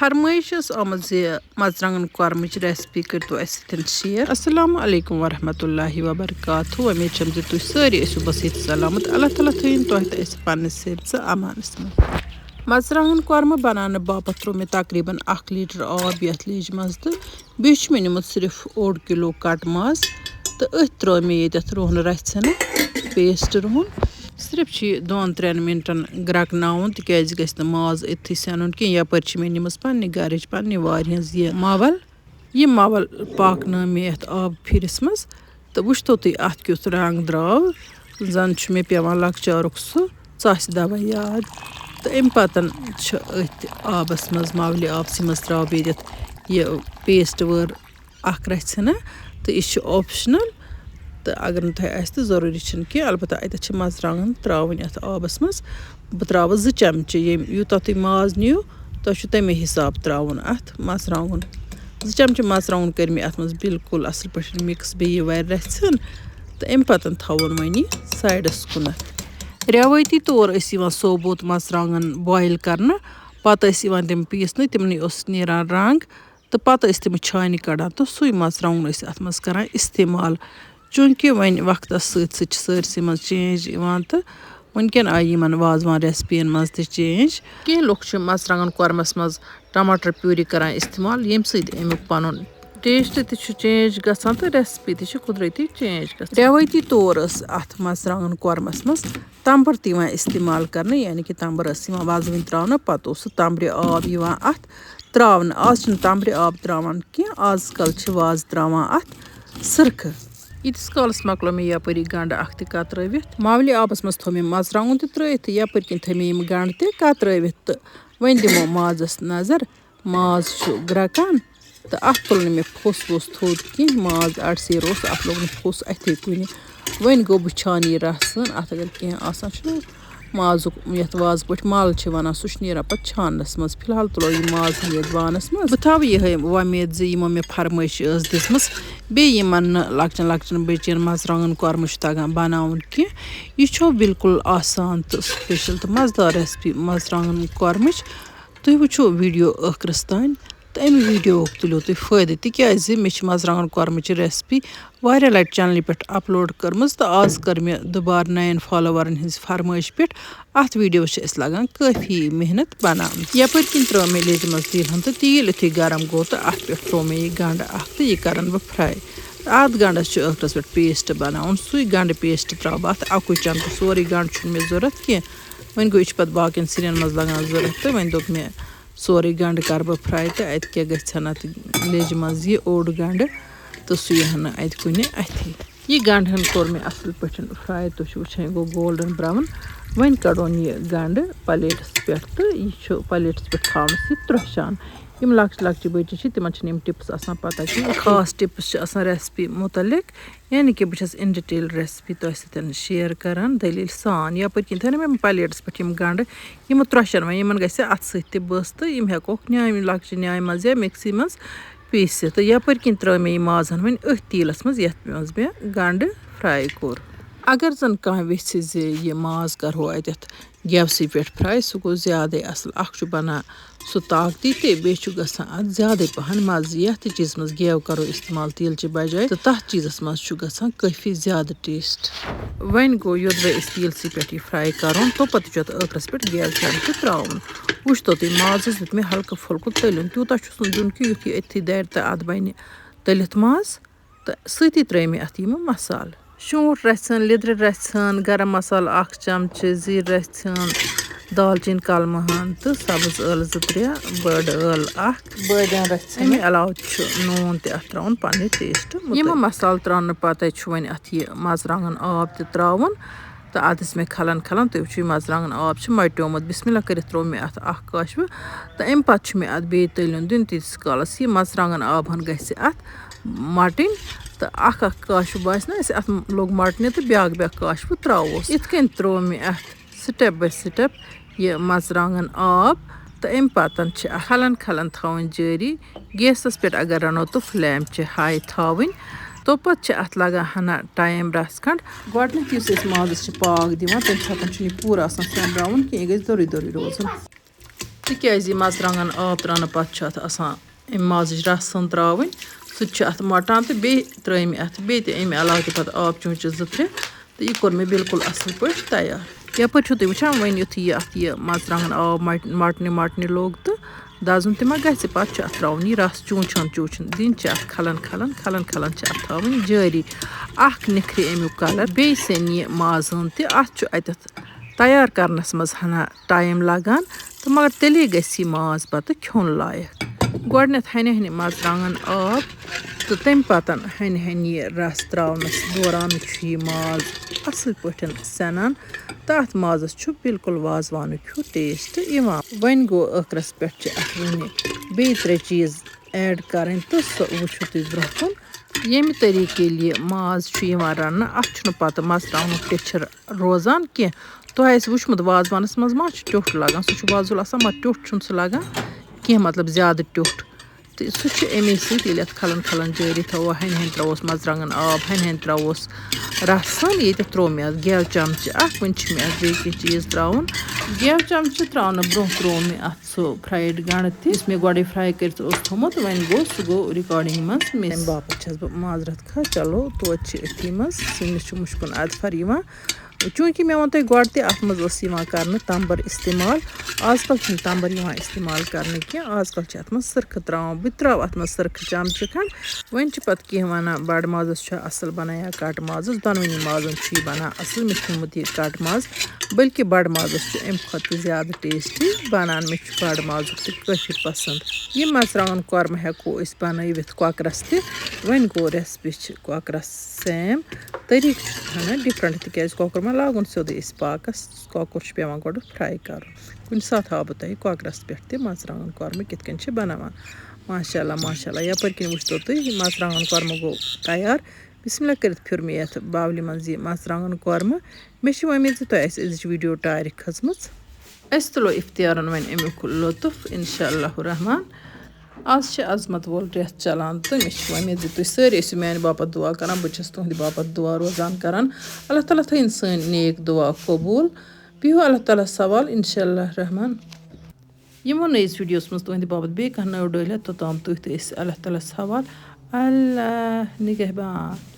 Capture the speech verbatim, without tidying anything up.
فرمٲیش ٲس آمٕژ زِ مرژٕوانٛگن کۄرمٕچ recipe کٔرتو اَسہِ سۭتۍ share۔ السلام علیکم ورحمۃ اللہ وبرکاتہ۔ وۄمید چھم زِ تُہۍ سٲری ٲسِو بصحت سلامت۔ اللہ تعالیٰ تھٲیِن تۄہہِ تہٕ اَسہِ پننِس حفظ امانس منٛز۔ مرژٕوانٛگن کۄرمہٕ بناونہٕ باپتھ تروو مےٚ تقریباً اکھ لیٹر آب یتھ لیجہِ منٛز تہٕ بیٚیہِ چھُ مےٚ نیومُت صرف اوٚڑ کِلو کٹ ماز تہٕ أتھۍ ترٲو مےٚ ییٚتٮ۪تھ رُہن رژھِ ہنا paste رُہن۔ صرف چھُ یہِ دۄن ترٛٮ۪ن مِنٹَن گرٛٮ۪کناوُن، تِکیٛازِ یہِ گژھِ نہٕ ماز أتھی سٮ۪نُن کینٛہہ۔ یَپٲرۍ چھِ مےٚ نِمٕژ پنٛنہِ گَرٕچ، پنٛنہِ وارِ ہٕنٛز یہِ مَوَل۔ یہِ مَوَل پاکنٲو مےٚ یَتھ آب پھِرِس منٛز تہٕ وٕچھتو تُہۍ اَتھ کیُتھ رنٛگ درٛاو۔ زَن چھُ مےٚ پٮ۪وان لۄکچارُک سُہ ژاسہِ دَوا یاد۔ تہٕ اَمہِ پَتَن چھِ أتھۍ آبَس منٛز، مَولہِ آبسٕے منٛز ترٛاوٕ بہٕ ییٚتٮ۪تھ یہِ paste وٲر اَکھ رَژھِ ہنا۔ تہٕ یہِ چھُ optional، تہٕ اگر نہٕ تۄہہِ آسہِ تہٕ ضروٗری چھُنہٕ کینٛہہ۔ البتہ اَتٮ۪تھ چھِ مرژٕوانٛگن ترٛاوٕنۍ اَتھ آبَس منٛز۔ بہٕ ترٛاوٕ زٕ چمچہٕ، ییٚمہِ یوٗتاہ تُہۍ ماز نِیِو، تۄہہِ چھُ تَمے حِساب ترٛاوُن اَتھ مرژٕوانٛگُن۔ زٕ چمچہٕ مرژٕوانٛگُن کٔرۍ مےٚ اَتھ منٛز بالکل اَصٕل پٲٹھۍ mix، بیٚیہِ یہِ وارِ رَژھِ ہن، تہٕ اَمہِ پَتہٕ تھاوُن وۄنۍ یہِ sideس کُنَتھ۔ رٮ۪وٲیتی طور ٲسۍ یِوان ثوبوٗت مرژٕوانٛگن boil کرنہٕ، پَتہٕ ٲسۍ یِوان تِم پیٖسنہٕ، تِمنٕے اوس نیران رنٛگ۔ تہٕ پَتہٕ ٲسۍ تِم چھانہِ کَڑان تہٕ سُے مرژٕوانٛگُن ٲسۍ اَتھ منٛز کَران استعمال۔ چوٗنٛکہِ وۄنۍ وقتَس سۭتۍ سۭتۍ چھِ سٲرسٕے منٛز change یِوان تہٕ وٕنکٮ۪ن آیہِ یِمَن وازوان recipeیَن منٛز تہِ change۔ کینٛہہ لُکھ چھِ مرژٕوانٛگَن کۄرمَس منٛز ٹماٹر puree کَران استعمال، ییٚمہِ سۭتۍ اَمیُک پَنُن taste تہِ چھُ change گژھان تہٕ recipe تہِ چھِ قُدرٔتی change گژھان۔ رٮ۪وٲیتی طور ٲس اَتھ مرژٕوانٛگَن کۄرمَس منٛز تَمبٕر تہِ یِوان استعمال کَرنہٕ، یعنی کہِ تَمبٕر ٲس یِوان وَزوٕنۍ ترٛاونہٕ، پَتہٕ اوس سُہ تَمبرِ آب یِوان اَتھ ترٛاونہٕ۔ آز چھِنہٕ تَمبرِ آب ترٛاوان کینٛہہ، آز کَل چھِ وازٕ ترٛاوان اَتھ سِرکہٕ۔ ییٖتِس کالَس مۄکلو مےٚ یَپٲرۍ یہِ گَنٛڈٕ اَکھ تہِ کَترٲوِتھ۔ مَولہِ آبَس منٛز تھوٚو مےٚ مرژٕوانٛگُن تہِ ترٛٲوِتھ تہٕ یَپٲرۍ کِنۍ تھٲے مےٚ یِم گَنٛڈٕ تہِ کَترٲوِتھ تہٕ وۄنۍ دِمو مازَس نظر۔ ماز چھُ گرٛٮ۪کان تہٕ اَتھ تُل نہٕ مےٚ پھوٚس ووٚس تھوٚد کینٛہہ۔ ماز اَڑسیر اوس، اَتھ لوٚگ نہٕ پھوٚس اَتھے کُنہِ۔ وۄنۍ گوٚو بہٕ چھان یہِ رَس ژھٕن، اَتھ اگر کینٛہہ آسان چھُ مازُک، یَتھ وازٕ پٲٹھۍ مَل چھِ وَنان، سُہ چھُ نیران پَتہٕ چھانَس منٛز۔ فی الحال تُلو یہِ ماز یَتھ بانَس منٛز۔ بہٕ تھاوٕ یِہوٚے وۄمید زِ یِمو مےٚ فرمٲیشہِ ٲس دِژمٕژ، بیٚیہِ یِمَن نہٕ لۄکچَن لۄکچَن بٔچِیَن مرژٕوانٛگَن کۄرمہٕ چھُ تَگان بَناوُن کینٛہہ۔ یہِ چھُ بالکل آسان تہٕ special تہٕ مَزٕدار recipe مرژٕوانٛگَن کۄرمٕچ۔ تُہۍ وٕچھِو video ٲخرَس تام تہٕ اَمہِ videoہُک تُلِو تُہۍ فٲیدٕ، تِکیٛازِ مےٚ چھِ مرژٕوانٛگَن کۄرمہٕ چہِ recipe واریاہ لَٹہِ channelہِ پٮ۪ٹھ upload کٔرمٕژ تہٕ آز کٔر مےٚ دُبارٕ نَیَن followerن ہِنٛزِ فرمٲیشہِ پٮ۪ٹھ۔ اَتھ videoس چھِ اَسہِ لَگان کٲفی محنت بَناونَس۔ یَپٲرۍ کِنۍ ترٛٲو مےٚ لیٚجہِ منٛز تیٖل ہن تہٕ تیٖل یُتھُے گرم گوٚو تہٕ اَتھ پٮ۪ٹھ ترٛوو مےٚ یہِ گَنٛڈٕ اَکھ تہٕ یہِ کَرَن بہٕ fry۔ اَتھ گَنٛڈَس چھُ ٲخرَس پٮ۪ٹھ paste بَناوُن، سُے گَنٛڈٕ paste ترٛاوٕ بہٕ اَتھ۔ اَکُے چَمچہٕ، سورُے گَنٛڈٕ چھُنہٕ مےٚ ضوٚرَتھ کینٛہہ۔ وۄنۍ گوٚو، یہِ چھُ پَتہٕ باقیَن سِنٮ۪ن منٛز لَگان ضوٚرَتھ تہٕ وۄنۍ دوٚپ مےٚ، سورُے گنٛڈٕ کَرٕ بہٕ fry تہٕ اَتہِ کیٛاہ گژھِ ہَن اَتھ لیٚجہِ منٛز یہِ اوٚڑ گنٛڈٕ تہٕ سُہ یی ہَن نہٕ اَتہِ کُنہِ اَتھِ۔ یہِ گنٛڈٕ ہَن کوٚر مےٚ اَصٕل پٲٹھۍ fry، تُہۍ چھِو وٕچھان، یہِ گوٚو golden brown۔ وۄنۍ کَڑون یہِ گنٛڈٕ plateس پٮ۪ٹھ تہٕ یہِ چھُ plateس پٮ۪ٹھ تھاونَس یہِ ترٛوٚشان۔ یِم لۄکچہِ لۄکچہِ بٔچی چھِ، تِمَن چھِنہٕ یِم tips آسان پَتہ کینٛہہ۔ خاص tips چھِ آسان recipe مُتعلِق، یعنی کہِ بہٕ چھَس in detail recipe تۄہہِ سۭتۍ share کَران دٔلیٖل سان۔ یَپٲرۍ کِنۍ تھٲے نہ مےٚ plateس پٮ۪ٹھ یِم گنٛڈٕ، یِم ترٛوٚشَن وۄنۍ، یِمَن گژھِ اَتھٕ سۭتۍ تہِ بٕس تہٕ یِم ہٮ۪کوکھ نیامہِ، لۄکچہِ نیامہِ منٛز یا mixie منٛز پیٖسِتھ۔ تہٕ یَپٲرۍ کِنۍ ترٛٲو مےٚ یہِ مازَن وۄنۍ أتھۍ تیٖلَس منٛز، یَتھ منٛز مےٚ گنٛڈٕ fry کوٚر۔ اگر زَن کانٛہہ یژھِ زِ یہِ ماز کَرہو اَتٮ۪تھ گیسٕے پٮ۪ٹھ fry، سُہ گوٚو زیادَے اَصٕل۔ اَکھ چھُ بَنان سُہ طاقتی تہِ، بیٚیہِ چھُ گژھان اَتھ زیادَے پَہَن مَزٕ۔ یَتھ تہِ چیٖزَس منٛز گٮ۪و کَرو اِستعمال تیٖلچہِ بَجایہِ، تہٕ تَتھ چیٖزَس منٛز چھُ گژھان کٲفی زیادٕ taste۔ وۄنۍ گوٚو، یوٚدوَے أسۍ تیٖلسٕے پٮ۪ٹھ یہِ fry کَرُن، توٚپَتہٕ چھُ اَتھ ٲخرَس پٮ۪ٹھ گیس چَمچہٕ ترٛاوُن۔ وٕچھتو تُہۍ، مازَس دیُت مےٚ ہلکہٕ پھُلکہٕ تٔلیُن، تیوٗتاہ چھُس نہٕ دیُن کہِ یُتھ یہِ أتھی دارِ تہٕ اَتھ بَنہِ تٔلِتھ ماز۔ تہٕ سۭتی ترٛٲے مےٚ اَتھ یِم مصالہٕ۔ شونٛٹھ رَژھِ ہن، لیٚدرِ رَژھِ ہن، گرم مصالہٕ اَکھ چمچہٕ، زِرۍ رَژھِ ہن، دالچیٖن کَلمہٕ ہن تہٕ سبٕز ٲلہٕ زٕ ترٛےٚ، بٔڑ ٲلہٕ اَکھ۔ بٲدیان رَژھِ ہن۔ اَمہِ علاوٕ چھُ نوٗن تہِ اَتھ ترٛاوُن پننہِ taste مُطٲبِق۔ یِم مصالہٕ ترٛاونہٕ پَتَے چھُ وۄنۍ اَتھ یہِ مرژٕوانٛگَن آب تہِ ترٛاوُن۔ تہٕ اَتھ دِژ مےٚ کھَلَن کھَلَن، تُہۍ وٕچھِو یہِ مرژٕوانٛگَن آب چھُ مَٹیومُت۔ بسم اللہ کٔرِتھ ترٛوو مےٚ اَتھ اَکھ کاشوٕ تہٕ اَمہِ پَتہٕ چھُ مےٚ اَتھ بیٚیہِ تٔلیُن دیُن تیٖتِس کالَس یہِ مرژٕوانٛگَن آب ہَن گژھِ اَتھ مَٹٕنۍ۔ تہٕ اَکھ اَکھ کاشوٕ باسہِ نہ اَسہِ اَتھ لوٚگ مَٹنہِ تہٕ بیٛاکھ بیٛاکھ کاشوٕ ترٛاووس۔ یِتھ کٔنۍ ترٛوو مےٚ اَتھ step by step یہِ مرژٕوانٛگَن آب تہٕ اَمہِ پَتہٕ چھِ اَتھ کھَلَن کھَلَن تھاوٕنۍ جٲری۔ گیسَس پٮ۪ٹھ اگر رَنو تہٕ flame چھِ high تھاوٕنۍ۔ توٚپتہٕ چھِ اَتھ لَگان ہَنا time رَژھ کھنٛڈ۔ گۄڈٕنٮ۪تھ یُس أسۍ مازَس چھِ پاکھ دِوان، تَمہِ ساتہٕ چھُنہٕ یہِ پوٗرٕ آسان سیٚنراوُن کینٛہہ، یہِ گژھِ دوٚرُے دوٚرُے روزُن۔ تِکیٛازِ یہِ مرژٕوانٛگن آب ترٛاونہٕ پتہٕ چھُ اَتھ آسان اَمہِ مازٕچ رَس ہن ترٛاوٕنۍ، سُہ تہِ چھُ اَتھ مۄٹان تہٕ بیٚیہِ ترٛٲوۍ مےٚ اَتھ بیٚیہِ تہِ اَمہِ علاوٕ تہِ پتہٕ آب چونچہِ زٕ ترٛےٚ، تہٕ یہِ کوٚر مےٚ بالکل اَصٕل پٲٹھۍ تیار۔ یَپٲرۍ چھِو تُہۍ وٕچھان، وۄنۍ یُتھُے یہِ اَتھ یہِ مرژٕوانٛگن آب مَٹ-، مَٹنہِ مَٹنہِ لوٚگ تہٕ دَزُن تہِ ما گژھِ، پَتہٕ چھُ اَتھ ترٛاوُن یہِ رَس چونچان چونچان، دِنۍ چھِ اَتھ کھلَن کھلَن، کھلَن کھلَن چھِ اَتھ تھاوٕنۍ جٲری۔ اَکھ نِکھرِ اَمیُک کَلَر، بیٚیہِ سیٚنہِ یہِ ماز ہن تہِ، اَتھ چھُ اَتٮ۪تھ تیار کَرنَس منٛز ہنا ٹایم لَگان، تہٕ مگر تیٚلے گژھِ یہِ ماز پَتہٕ کھیوٚن لایق۔ گۄڈٕنٮ۪تھ ہَنہِ ہَنہِ مرژٕوانٛگن آب تہٕ تَمہِ پَتہٕ ہَنہِ ہَنہِ یہِ رَس ترٛاونَس دوران چھُ یہِ ماز اَصٕل پٲٹھۍ سٮ۪نان تہٕ اَتھ مازَس چھُ بالکل وازوانُک ہیوٗ ٹیسٹ یِوان۔ وۄنۍ گوٚو ٲخرَس پٮ۪ٹھ چھِ اَتھ وٕنہِ بیٚیہِ ترٛےٚ چیٖز ایڈ کَرٕنۍ تہٕ سُہ وٕچھِو تُہۍ برٛونٛہہ کُن۔ ییٚمہِ طریٖقہٕ ییٚلہِ یہِ ماز چھُ یِوان رَننہٕ، اَتھ چھُنہٕ پَتہٕ مرژٕوانٛگنُک ٹیٚچھر روزان کینٛہہ۔ تۄہہِ آسہِ وٕچھمُت وازوانَس منٛز ما چھُ ٹیوٚٹھ لَگان، سُہ چھُ وۄزُل آسان، مگر ٹیوٚٹھ چھُنہٕ سُہ لَگان کینٛہہ، مطلب زیادٕ ٹیوٚٹھ۔ تہٕ سُہ چھُ اَمے سۭتۍ، ییٚلہِ اَتھ کھلَن کھلَن جٲری تھاوو، ہَنہِ ہَنہِ ترٛاووس مرژٕوانٛگن آب، ہَنہِ ہَنہِ ترٛاووس رَس ہن، ییٚتٮ۪تھ ترٛوو مےٚ اَتھ گیو چمچہٕ اَکھ، وٕنہِ چھِ مےٚ اَتھ بیٚیہِ کینٛہہ چیٖز ترٛاوُن۔ گیو چمچہٕ ترٛاونہٕ برٛونٛہہ ترٛوو مےٚ اَتھ سُہ فرایڈ گنٛڈٕ تہِ، یُس مےٚ گۄڈَے فراے کٔرِتھ اوس تھوٚمُت، وۄنۍ گوٚو سُہ گوٚو ریکارڈنگ منٛز مِس۔ تَمہِ باپتھ چھَس بہٕ معذرت خواہ۔ چلو، توتہِ چھِ أتھی منٛز سِنِس چھُ مُشکُن اَدفر یِوان۔ چوٗنٛکہِ مےٚ ووٚن تۄہہِ گۄڈٕ تہِ، اَتھ منٛز ٲس یِوان کرنہٕ تَمبَر استعمال۔ آز کل چھِنہٕ تَمبَر یِوان استعمال کرنہٕ کینٛہہ، آز کل چھِ اَتھ منٛز سٕرکہٕ ترٛاوان۔ بہٕ تہِ ترٛاوٕ اَتھ منٛز سٕرکہٕ چمچہٕ کھنٛڈ۔ وۄنۍ چھِ پَتہٕ کینٛہہ وَنان، بَڑٕ مازَس چھُ اَصٕل بَنان یا کَٹہٕ مازَس، دۄنوٕنی مازَن چھُ یہِ بَنان اَصٕل۔ مےٚ چھُ کھیوٚمُت یہِ کَٹہٕ ماز، بلکہِ بَڑٕ مازَس چھُ اَمہِ کھۄتہٕ تہِ زیادٕ ٹیسٹی بَنان۔ مےٚ چھُ بَڑٕ مازُک تہِ کٲفی پَسنٛد۔ یہِ مرژٕوانٛگن کۄرمہٕ ہٮ۪کو أسۍ بَنٲوِتھ کۄکرَس تہِ۔ وۄنۍ گوٚو ریسپی چھِ کۄکرَس سیم، طریٖقہٕ چھُ ہنا ڈِفرنٛٹ، تِکیٛازِ کۄکُر ما لاگُن سیوٚدُے أسۍ پاکَس، کۄکُر چھُ پٮ۪وان گۄڈٕ فرٛاے کَرُن۔ کُنہِ ساتہٕ ہاوٕ بہٕ تۄہہِ کۄکرَس پٮ۪ٹھ تہِ مرژٕوانٛگن کۄرمہٕ کِتھ کٔنۍ چھِ بَناوان۔ ماشاء اللہ، ماشاء اللہ، یَپٲرۍ کِنۍ وٕچھتو تُہۍ، یہِ مرژٕوانٛگن کۄرمہٕ گوٚو تیار۔ بسم اللہ کٔرِتھ پھیُر مےٚ یَتھ باولہِ منٛز یہِ مرژٕوانٛگن کۄرمہٕ۔ مےٚ چھِ وۄمید زِ تۄہہِ آسہِ أزِچ ویٖڈیو ٹارِ کھٔژمٕژ۔ أسۍ تُلو اِفتِیارَن وۄنۍ اَمیُک لطف، اِنشاء اللہ الرحمن۔ آز چھِ عظمت وول رٮ۪تھ چلان تہٕ مےٚ چھِ وۄمید زِ تُہۍ سٲری ٲسِو میٛانہِ باپتھ دُعا کران۔ بہٕ چھَس تُہٕنٛدِ باپتھ دُعا روزان کران۔ اللہ تعالیٰ تھٲیِن سٲنۍ نیک دُعا قبوٗل۔ بِہِو اللہ تعالیٰ سوال، اِنشاء اللہ الرحمن۔ یِمو نٔیِس ویٖڈیوَس منٛز تُہٕنٛدِ باپتھ بیٚیہِ کانٛہہ نٔو ڈٲلۍ ہٮ۪تھ، توٚتام تُہۍ تہٕ أسۍ اللہ تعالیٰ ہَس حوال۔ اللہ نگہبان۔